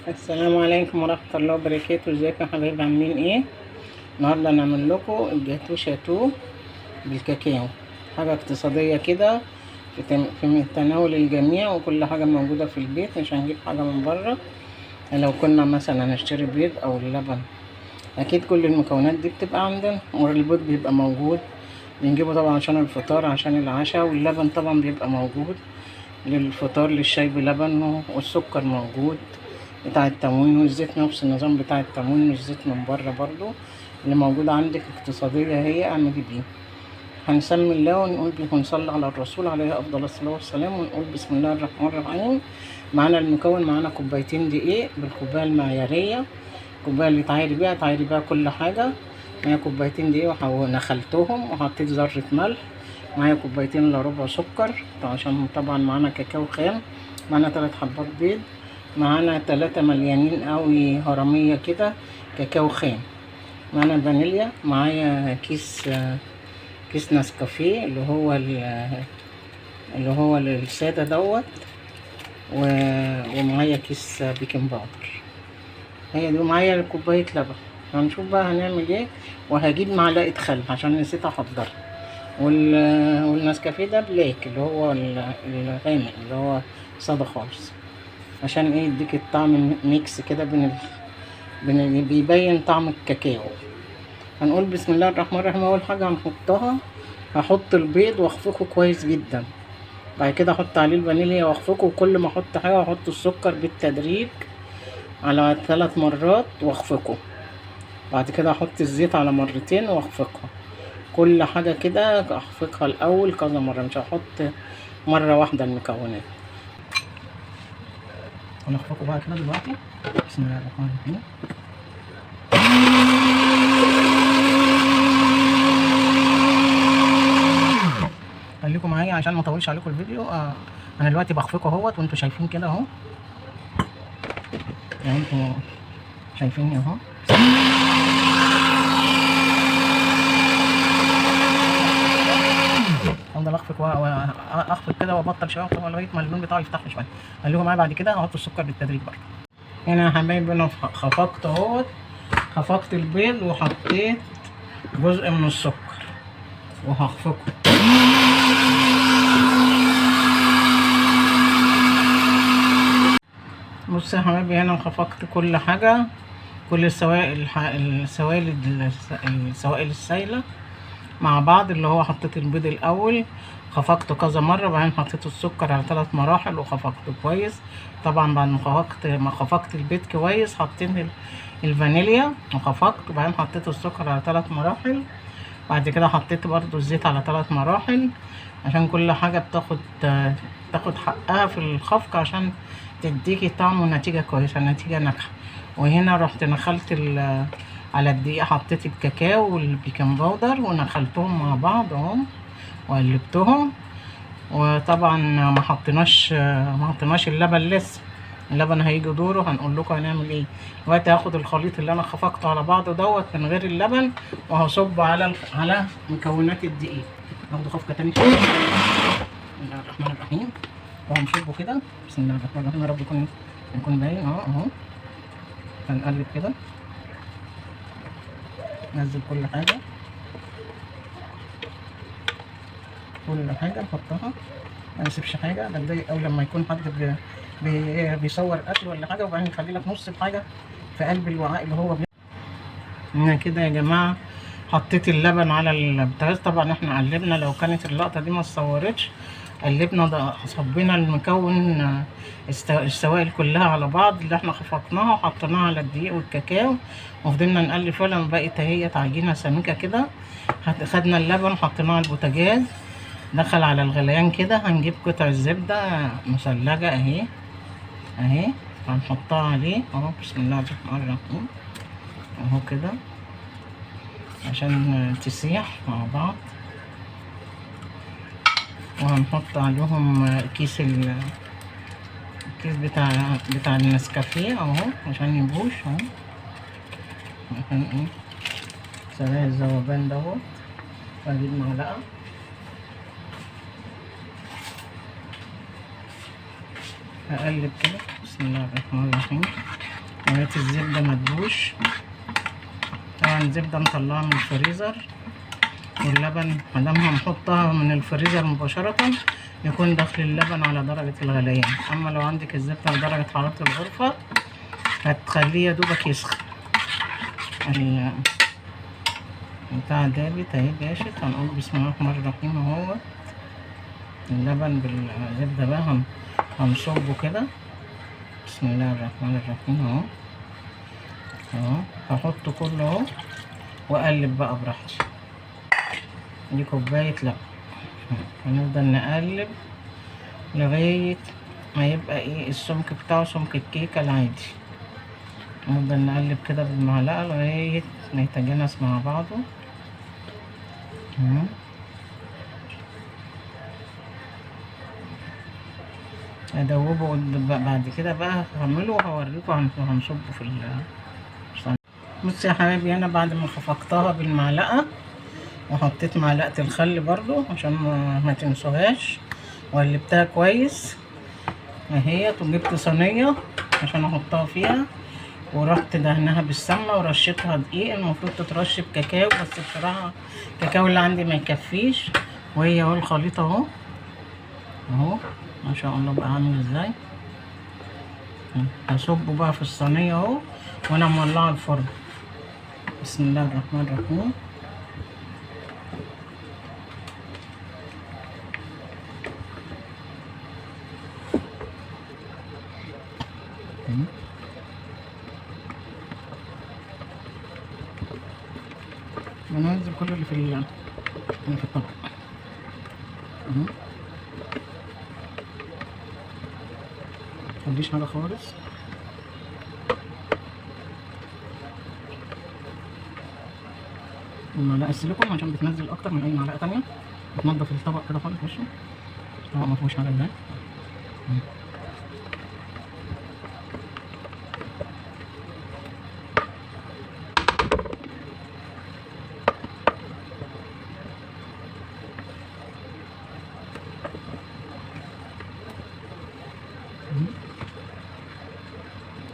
السلام عليكم ورحمة الله وبركاته. ازيكم يا حبايبي، عاملين ايه؟ النهارده هنعمل لكم الجاتو شاتو بالكاكاو، حاجة اقتصادية كده في تناول الجميع، وكل حاجة موجودة في البيت، مش هنجيب حاجة من بره. لو كنا مثلا هنشتري بيض او اللبن، اكيد كل المكونات دي بتبقى عندنا، والبيض بيبقى موجود بنجيبه طبعا عشان الفطار، عشان العشاء، واللبن طبعا بيبقى موجود للفطار، للشاي بلبن، والسكر موجود بتاع التموين، والزيت نفس النظام بتاع التموين، مش زيت من بره برضو اللي موجود عندك. اقتصادية هي، اعملي بيه. هنسمي الله ونقول به ونصلي على الرسول عليه افضل الصلاة والسلام، ونقول بسم الله الرحمن الرحيم. معانا المكون، معانا كوبايتين دقيق بالكوباية المعيارية، الكوباية اللي تعايري بيها تعايري بيها كل حاجة. معايا كوبايتين دقيق ونخلتهم، وحطيت ذرة ملح، معايا كوبايتين الا ربع سكر عشان طبعا معانا كاكاو خام، معانا 3 حبات بيض، معانا 3 مليانين قوي هرمية كده كاكاو خام، معانا فانيليا، معايا كيس نسكافيه اللي هو السادة دوت، ومعايا كيس baking powder. هي دي، ومعايا كوباية لبن. هنشوف بقى هنعمل ايه. وهجيب معلقة خل عشان نسيت احضرها. والنسكافيه ده black اللي هو الغامق اللي هو ساده خالص، عشان ايه؟ يديك الطعم mix كده بين بيبين طعم الكاكاو. هنقول بسم الله الرحمن الرحيم. اول حاجة هنحطها، هحط البيض واخفقه كويس جدا، بعد كده احط عليه الفانيليا واخفقه، وكل ما احط حاجة احط السكر بالتدريج على 3 مرات واخفقه، بعد كده احط الزيت على مرتين واخفقها. كل حاجة كده اخفقها الاول كذا مرة، مش هحط مرة واحدة المكونات. هنخفقه بقى كده دلوقتي. بسم الله الرحمن الرحيم. خليكم معايا عشان ما اطولش عليكم الفيديو. انا دلوقتي بخفقه اهوت، وانتوا شايفين كده اهو، يعني انتوا شايفيني اهو. افضل اخفق واخفق كده وابطل شوية لغاية ما اللون بتاعه يفتح لي شوية. خليكم معايا بعد كده احط السكر بالتدريج برضه. هنا يا حبايبي انا خفقت اهوت، خفقت البيض وحطيت جزء من السكر وهخفقه. بص يا حبايبي، هنا خفقت كل حاجة، كل السوائل السوائل السايله مع بعض. اللي هو حطيت البيض الاول خفقته كذا مرة، بعدين حطيت السكر على 3 مراحل وخفقته كويس. طبعا بعد ما خفقت البيض كويس، حطيت الفانيليا وخفقت، وبعدين حطيت السكر على 3 مراحل، بعد كده حطيت برضو الزيت على 3 مراحل، عشان كل حاجة بتاخد حقها في الخفق عشان تديكي طعم ونتيجة كويسة، نتيجة ناجحة. وهنا رحت نخلت على الدقيق، حطيت الكاكاو وال baking powder ونخلتهم مع بعض اهو وقلبتهم. وطبعا ما حطيناش اللبن لسه، اللبن هيجي دوره، هنقول لكم هنعمل ايه دلوقتي. هاخد الخليط اللي انا خفقته على بعضه دوت من غير اللبن، وهصبه على مكونات الدقيق. هاخده خفقه تاني. بسم الله الرحمن الرحيم. وهنصبه كده. بسم الله الرحمن الرحيم، يا رب يكون باين اهو اهو. هنقلب كده، نزل كل حاجة، كل حاجة نحطها، ما نسيبش حاجة. بتضايق قوي لما يكون حد بيصور اكل ولا حاجة وبعدين يخلي لك نص الحاجة في قلب الوعاء اللي هو هنا كده. يا جماعة حطيت اللبن على البوتاجاز. طبعا احنا قلبنا، لو كانت اللقطة دي ما اتصورتش قلبنا ده، صبينا المكون السوائل كلها على بعض اللي احنا خفقناها وحطيناها على الدقيق والكاكاو، وفضلنا نقلب فيها لما بقت اهي عجينه سميكة كده. خدنا اللبن حطيناه على البوتاجاز، دخل على الغليان كده. هنجيب قطع الزبدة مثلجه اهي اهي، هنحطها عليه اهو. بسم الله الرحمن الرحيم اهو كده عشان تسيح مع بعض. وهنحط عليهم كيس الكيس بتاع النسكافيه اهو عشان يبوش اهو، عشان ايه سريع الذوبان دوت. واجيب معلقه هقلب كده. بسم الله الرحمن الرحيم. لغاية الزبدة ما تبوش. طبعا الزبدة مطلعها من الفريزر، واللبن مادام هنحطها من الفريزر مباشرة يكون داخل اللبن على درجة الغليان. اما لو عندك الزبدة على درجة حرارة الغرفة هتخليه يا دوبك يسخن. بتاع دابت اهي باشت. هنقول بسم الله الرحمن الرحيم اهو. اللبن بالزبدة بقى هنصبه كده، بسم الله الرحمن الرحيم اهو اهو. هحطه كله اهو واقلب بقى براحتي. دي كوباية لبن، هنفضل نقلب لغاية ما يبقى ايه السمك بتاعه سمك الكيكة العادي. نفضل نقلب كده بالمعلقة لغاية ما يتجانس مع بعضه. ادوبة بعد كده بقى هعمله وهوريكم هنصبه في الصينية. بصوا يا حبايبي، انا بعد ما خفقتها بالمعلقة وحطيت معلقة الخل برضو عشان ما تنسوهاش، وقلبتها كويس اهي، وجبت صينية عشان احطها فيها، ورحت دهنها بالسمنة ورشيتها دقيق. المفروض تترش بكاكاو، بس بصراحة الكاكاو اللي عندي ما يكفيش. وهي اهو الخليط اهو اهو ما شاء الله بقى عامل ازاي. هصبه بقى في الصينية اهو وانا مولعة الفرن. بسم الله الرحمن الرحيم. بننزل كل اللي في الطبق. متخليش حاجة خالص. المعلقة السيليكون عشان بتنزل اكتر من اي معلقه تانية، بتنضف الطبق كده خالص. بصوا الطبق ما فيهوش حاجة ازاي.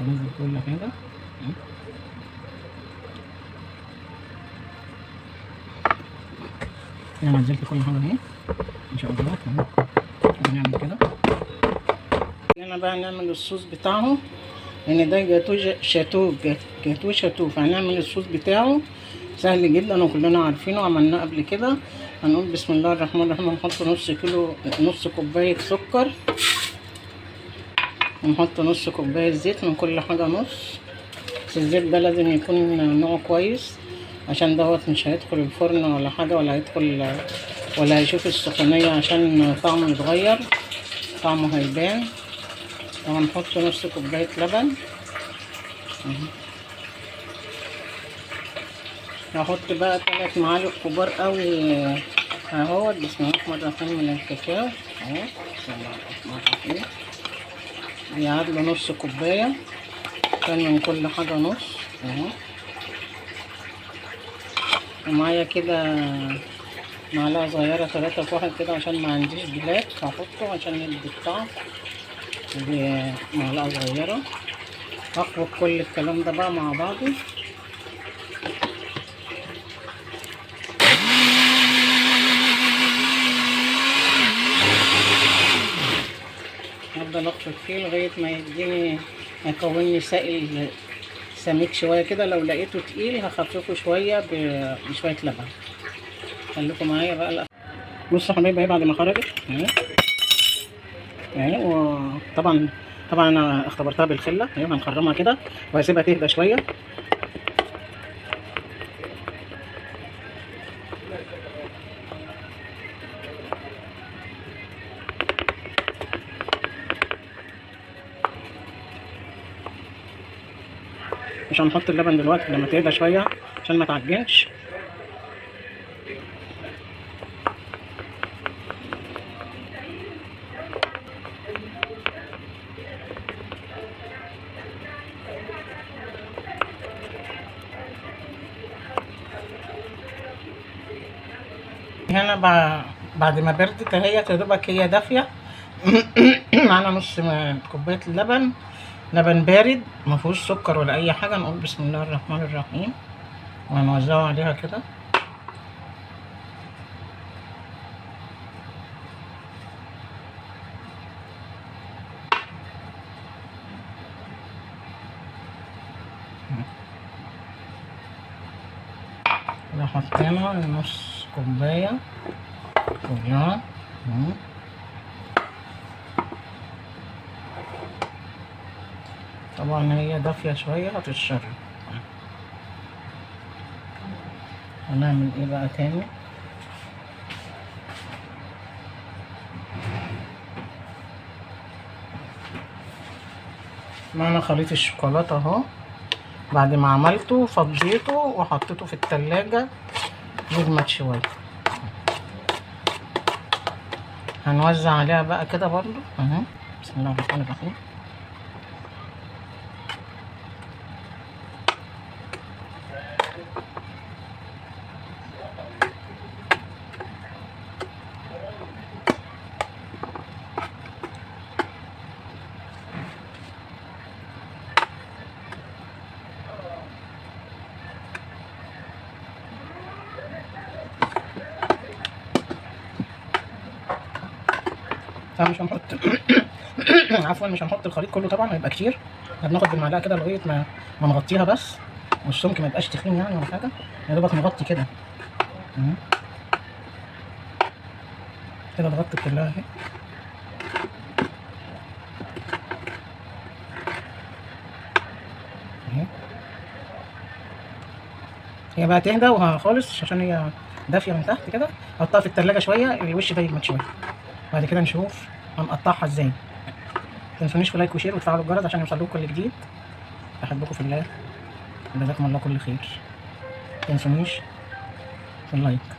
انزل كل حاجة. انا نزلت كل حاجة اهي ان شاء الله. هنعمل كده هنا بقى، نعمل الصوص بتاعه، لان ده جاتو شاتو، جاتو شاتو، فهنعمل الصوص بتاعه سهل جدا وكلنا عارفينه وعملناه قبل كده. هنقول بسم الله الرحمن الرحيم. هنحط نص كوباية سكر، ونحط نص كوباية زيت، من كل حاجة نص. بس الزيت ده لازم يكون نوعه كويس عشان دوت مش هيدخل الفرن ولا حاجة، ولا هيدخل ولا هيشوف السخونيه عشان طعمه يتغير، طعمه هيبان. وهنحط نص كوباية لبن. هحط بقى 3 معالق كبار قوي اهو، بسم الله الرحمن الرحيم، من الكاكاو اهو، بسم الله الرحمن الرحيم. بيعادلوا نص كوباية، كان من كل حاجة نص اهو. ومعايا كده معلقه صغيرة 3 في 1 كده عشان ما عنديش بلاك، هحطه عشان يدي الطعم. دي معلقه صغيرة. هخلط كل الكلام ده بقى مع بعضه. هفضل اخفق فيه لغاية ما يديني، يكون لي سائل سميك شوية كده. لو لقيته تقيل هخففه شوية بشوية لبن. خليكم معايا بقى. بصوا يا حبايبي اهي بعد ما خرجت اهي اهي، وطبعا انا اختبرتها بالخله اهي. هنخرمها كده وهسيبها تهدى شوية. مش هنحط اللبن دلوقتي لما تهدى شوية عشان ما تعجنش. هنا بعد ما بردت اهي يا دوبك هي دافيه معانا نص كوباية اللبن لبن بارد ما فيهوش سكر ولا اي حاجة. نقول بسم الله الرحمن الرحيم وهنوزعه عليها كده. حطينا نص كوباية كلها. طبعا هي دافيه شوية هتتشرب. هنعمل ايه بقى تاني؟ معنا خليط الشوكولاتة اهو، بعد ما عملته فضيته وحطيته في التلاجة يجمد شوية. هنوزع عليها بقى كده برضو اهو. بسم الله الرحمن الرحيم. مش هنحط عفوا مش هنحط الخليط كله طبعا، هيبقى كتير. هناخد بالمعلقه كده لغاية ما نغطيها بس، والسمك ما يبقاش تخين يعني ولا حاجة، يا دوبك نغطي كده كده، اتغطت كلها اهي. هي بقى تهدى وخالص عشان هي دافيه من تحت كده. حطها في التلاجة شوية، الوش ده يجمد شوية، بعد كده نشوف هنقطعها ازاي. متنسونيش في like و share وتفعلوا الجرس عشان يوصلكم كل جديد. بحبكم في الله، جزاكم الله كل خير. متنسونيش في ال like.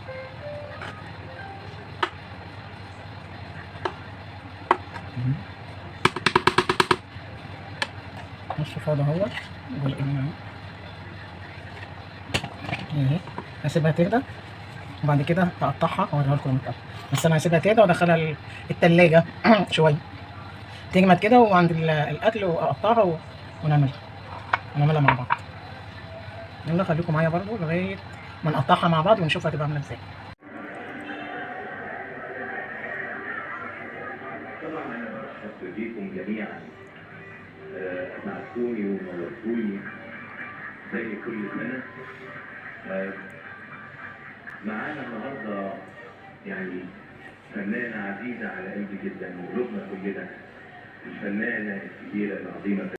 نص فاضي اهوت، جزء منه اهي. هسيبها تهدى وبعد كده هقطعها واوريها لكم لما تقطع. بس انا هسيبها تهدى وادخلها التلاجة شوية تجمد كده، وعند الاكل واقطعها ونعملها مع بعض. يلا خليكم معايا برضو لغاية ما نقطعها مع بعض ونشوف هتبقى عامله ازاي. طبعا انا برحب بيكم جميعا، اسعدتوني ونورتوني زي كل سنة. معانا النهارده يعني فنانة عزيزه على قلبي جدا وقلوبنا كلنا، الفنانة الكبيرة العظيمة